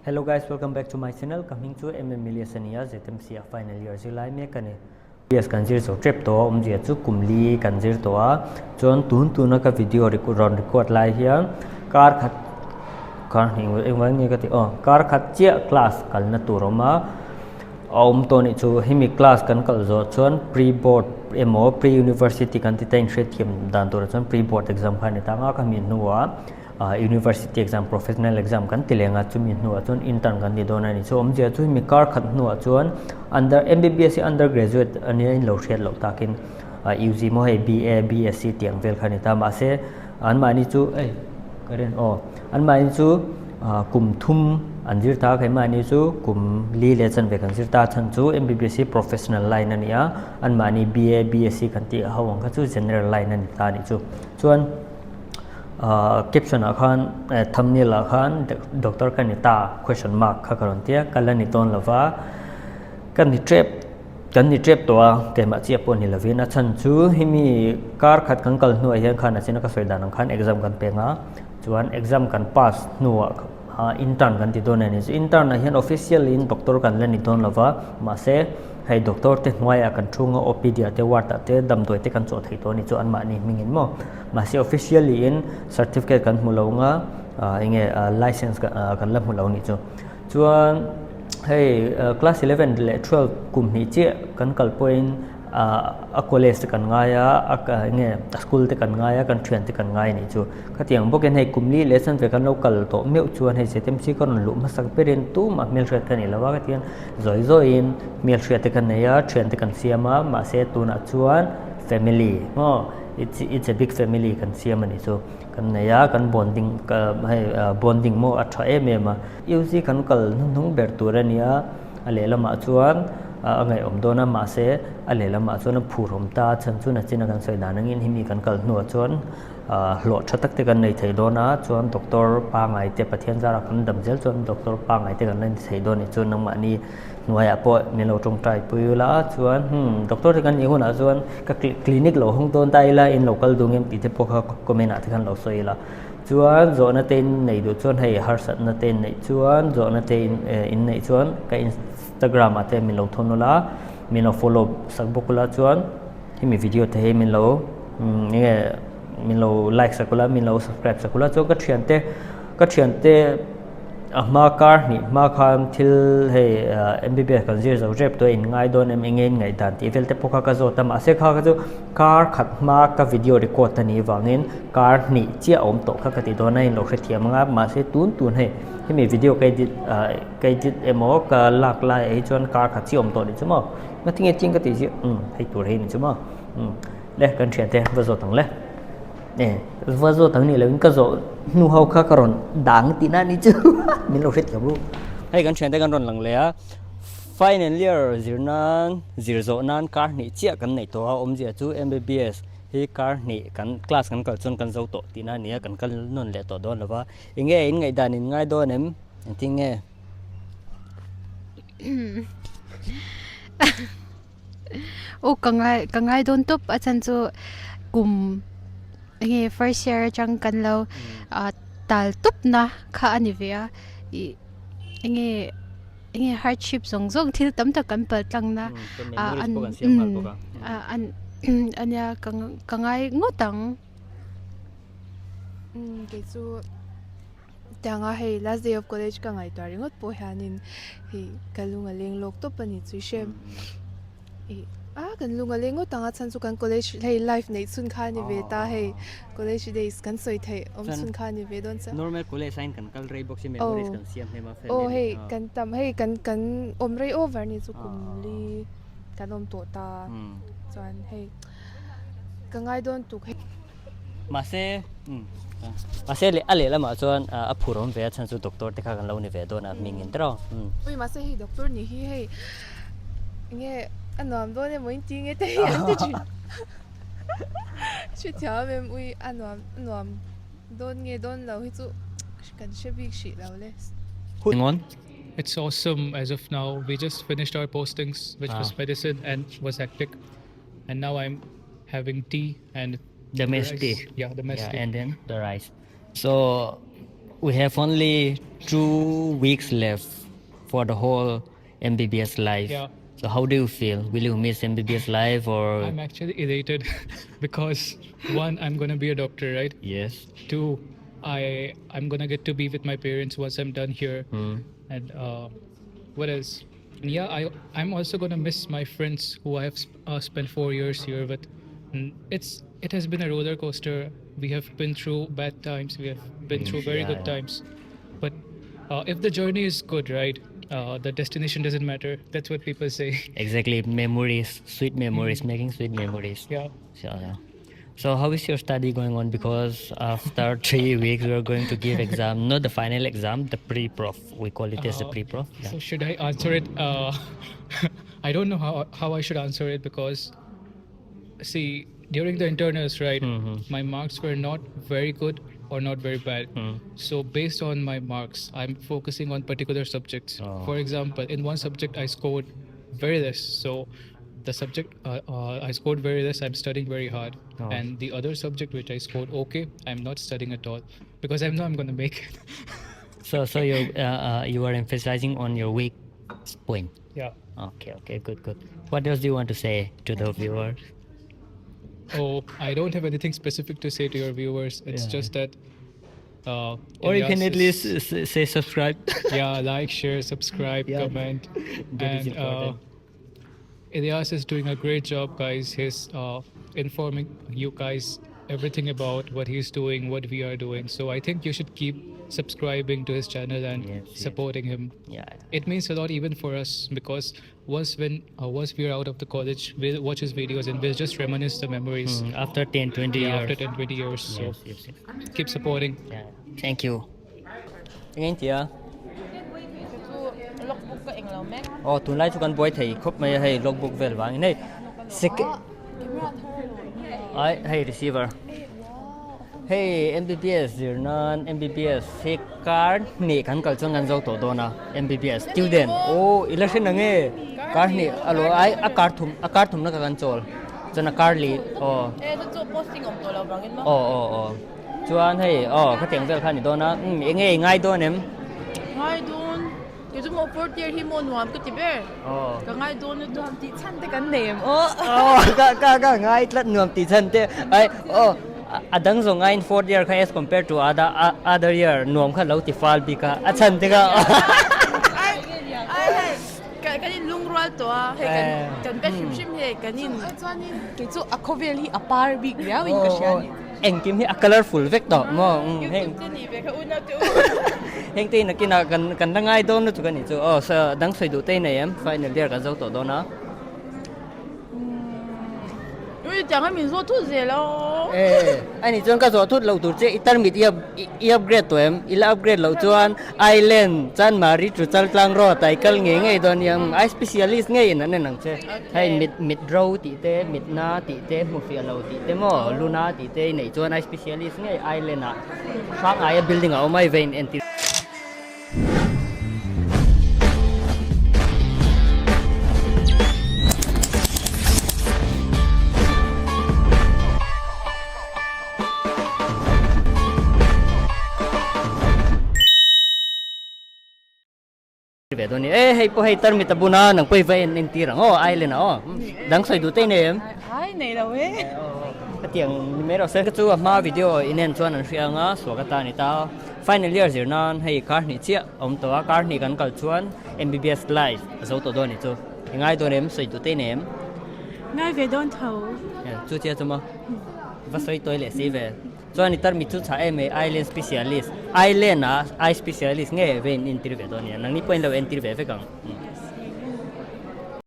Hello guys welcome back to my channel ka hming chu MM Elias a ni a ZMC ah final year zirlai mek a ni. Yes kan zir zo tep tawh a awmzia chu kum li kan zir tawh a chuan tun tuna ka video rawn record lai hian kar khat kar hnih engvang nge ka tih aw kar khat chiah class kalna tur a awm a a awm tawh anih chu hemi class kan kal zawh chuan pre board emaw pre university kan ti ta inhriatthiam dan turah chuan pre board exam kha a ni ta ang a khami hnuah University exam, professional exam kan ti leng a, chumi hnuah chuan intern kan ti dawn a ni. Chu awmzia chu hemi kar khat hnuah chuan under MBBS hi under graduate a nia in lo hriat loh takin UG maw hei BA, BSc tih ang vel kha a ni ta. Mahse anmahni chu ei ka rin aw anmahni chu kum thum an zir ta a, keimahni chu kum li leh chanve kan zir ta a chhan chu MBBS hi professional line a ni a, anmahni BA, BSc kan tih ho ang kha chu general line a ni ta a nih chu. Chuan. Caption ah khan thumbnail ah khan doctor ka ni ta question mark kha ka rawn ti a ka la ni tawn lova ka ni tep kan ni tep tawh a keimah chiah pawh ni lovin a chhan chu hemi kar khat kan kal hnuah hian khan a china ka sawi dan ang khan exam kan peng a chuan exam kan pass hnuah intern kan ti dawn a ni chu intern ah hian official in doctor kan la ni dawn lova mahse Hei doctor te hnuaiah kan thunga OPD ah te ward ah te damdawi te kan chawh thei tawh a ni chu anmahni hmingin maw. Mahse officially in certificate kan hmu lo nga enge license kan la hmu lo a nih chu. Chuan hei class 11 leh 12 kum hnih chiah kan kal pawhin a college te kan ngai a enge a school te kan ngai a kan thian te kan ngai a nih chu. Khatiang bawkin hei kum li leh chanve kan lo kal tawh meuh chuan hei ZMC ka rawn luh hmasak berin tumah hmelhriat ka nei lo a khatiang Zawi zawiin hmelhriat te ka nei a, thian te kan siam a, mahse tunah chuan family maw it's it's a big family kan siam a nih chu. Kan nei a, kan bonding hei bonding maw a tha em em a. UC kan kal hnuhnung ber tur a nia, a lehlamah chuan a ngaihawm dawn a, mahse a lehlamah chuan a phurhawm ta a, chhan chu nachin a kan sawi dan angin hemi kan kal hnuah chuan hlawh tha tak te kan nei thei dawn a chuan doctor pangai te Pathian zara kan dam zel chuan doctor pangai te kan la ni thei dawn a ni chuan nangmahni hnuaiah pawh min lo tawngtai pui ula chuan hmm doctor te kan nih hunah chuan ka clinic lo hawng dawn ta ila in lo kal duh ngem tih te pawh kha comment ah te khan lo sawi ila chuan zawhna te in nei duh chuan hei harsatna te in neih chuan zawhna te in in neih chuan ka instagram ah te min lo thawn ula min lo follow sak bawk ula chuan hemi video te hi min lo enge min lo like sak ula min lo subscribe sak ula chuan ka thiante ka thiante a hma kar hnih hma khan thil hei MBBS kan zir zo rep tawh a in ngai dawn em enge in ngaih dan tih vel te pawh kha ka zawt a mahse kha kha chu kar khat hma ka video record a nih vangin kar hnih chiah a awm tawh kha ka ti dawn a in lo hrethiam ang a mahse tun tun hei hemi video ka edit ka edit emaw ka lak lai ah hi chuan kar khat chiah a awm tawh a nih chu maw. Ngatinge chiang ka tih ziah umm hei tur hei ni chu maw umm le kan thian te va zawt ang le e va zawt ang nih loin ka zawh hnu ho kha ka rawn dang tih na ni chu min lo hrethiam ru hei kan thian te kan rawn lang leh a final year zir nan zir zawh nan kar hnih chiah kan neih tawh a awmzia chu MBBS hi kar hnih kan class kan kal chuan kan zo tawh tih na a ni a kan kal nawn leh tawh dawn lo va enge in ngaihdan in ngai dawn em engtin nge. Aw ka ngai ka ngai dawn tawp a chhan chu kum enge first year atang kan lo ah tal tawp na kha a ni ve a ih enge enge hardship zawng zawng thil tam tak kan pal tlang na ah an ah an ania ka ka ngai ngawt ang. Kei chu. Tianga hei last day of college ka ngaihtuah ringawt pawh hianin hei ka lung a leng lawk tawp a ni chu i hre ih a kan lung a leng ngawt ang a chhan chu kan college hei life neih chhun kha a ni ve ta hei college days kan sawi theih awm chhun kha a ni ve dawn chiang normal college aiin kan kal rei bawk si memories kan siam hnem a aw hei kan tam hei kan kan awm rei over ni chu kum li kan awm tawh ta chuan hei ka ngai dawn tuk hei. Mahse, mahse leh a lehlamah chuan a phur awm ve a chhan chu doctor te kha kan lo ni ve dawn a hming in tawrh a. Ui mahse hei doctor nih hi hei enge a nuam dawn emaw in ti nge te hi an ti thin. Hrethiam em ui a nuam a nuam dawn nge dawn lo hi chu kan hre bik hrih lo le. Hang on. It's awesome as of now we just finished our postings which was medicine and was hectic and now I'm having tea and the mess tea yeah the mess yeah, tea and then the rice so We have only 2 weeks left for the whole MBBS life. Yeah. So how do you feel? Will you miss MBBS life or? I'm actually elated because one, I'm gonna be a doctor, right? Yes. Two, I'm gonna get to be with my parents once I'm done here. And what else? Yeah, I'm also gonna miss my friends who I have spent 4 years here with. And it has been a roller coaster. We have been through bad times. We have been through very good times. But if the journey is good, right? The destination doesn't matter. That's what people say. Exactly. Memories, sweet memories, making sweet memories. So how is your study going on? Because after 3 weeks, we are going to give exam, not the final exam, the pre-prof. We call it as the pre-prof. Yeah. So should I answer it? I don't know how I should answer it because, see, during the internals, right, my marks were not very good or not very bad. So based on my marks, I'm focusing on particular subjects. For example, in one subject, I scored very less. So the subject I scored very less, I'm studying very hard. And the other subject which I scored okay, I'm not studying at all because I know I'm going to make it. So you are emphasizing on your weak point. Yeah. Okay, okay, good, good. What else do you want to say to the viewers? Oh, I don't have anything specific to say to your viewers. It's just that. Or you can Ilyas at least is say subscribe. Yeah, like, share, subscribe, comment. That is And important. Ilyas is doing a great job, guys. He's informing you guys everything about what he's doing, what we are doing. So I think you should keep subscribing to his channel and supporting him. It means a lot even for us, because once we are out of the college, we'll watch his videos and we'll just reminisce the memories. After 10, 20 Yeah, years. after 10, 20 years. So Yes, yes, yes. keep supporting. Yeah. Thank you. Thank you. Oh, tunlai chu kan boy thei khop mai hei logbook vel wang nei. Sek Ai, hei receiver. Hey MBBS zirnan MBBS he card ni kan kal chuan kan zo to dona MBBS student. Oh, election ange card ni alo ai a card thum a card thum na ka kan chol. Chana card li oh. E chu chu posting om to lo bangin ma. Oh oh oh. Chuan hei oh ka teng vel khan ni dona. Enge ngai don em. Ngai don. Ke chu mo fourth year hi mo nuam ka ti ber. Oh. Ka ngai don nu nuam ti chan te kan nem. Oh. Oh, ka ka ka ngai tlat nuam ti chan te. Ai oh. Adang zo ngai in fourth year kha as compared to other year nuam kha lo ti fal bi ka a chan te ka. Ai ai hei ka kan in lung rual to a hei kan kan be shim shim hei kan in chuan in ke chu a khovel hi a par bik riau in ka hria ni. Engkim hi a colorful vek to mo heng YouTube te ni ve kha una te u. Heng te na kina kan kan la ngai don na chu kan ni chu oh sa dang soi du te nei em final year ka zo to don a. Ui chang min zo thu ze lo. Eh, ani chuan ka zo thut lo tur che itar mit i upgrade to em ila upgrade lo chuan island chan mari chu chal tlang ro tai kal nge nge don yam ai specialist nge in an nang che. Hei mit ro ti te mit na ti te mu fi lo ti te mo luna ti te nei chuan ai specialist nge island a sang ai building a omai vein en ti. Ve do ni e hei po hei tar mi tabuna nang poi ve en ti rang o island a o dang soi du te ne em. Ai nei lo e. Ka tiang ni me ro se ka chu ma video inen chuan an hrianga so ka ta ni ta final year zir nan hei kar ni chia om to a kar ni kan kal chuan MBBS life zo to do ni chu ngai do nem soi du te ne em. Ngai ve don tho. Chu chia chu ma va soi toi le si ve chuan ni tar mi chu cha em island specialist island a eye specialist nge ve in tir ve do ni nang ni point lo en tir ve ve kang.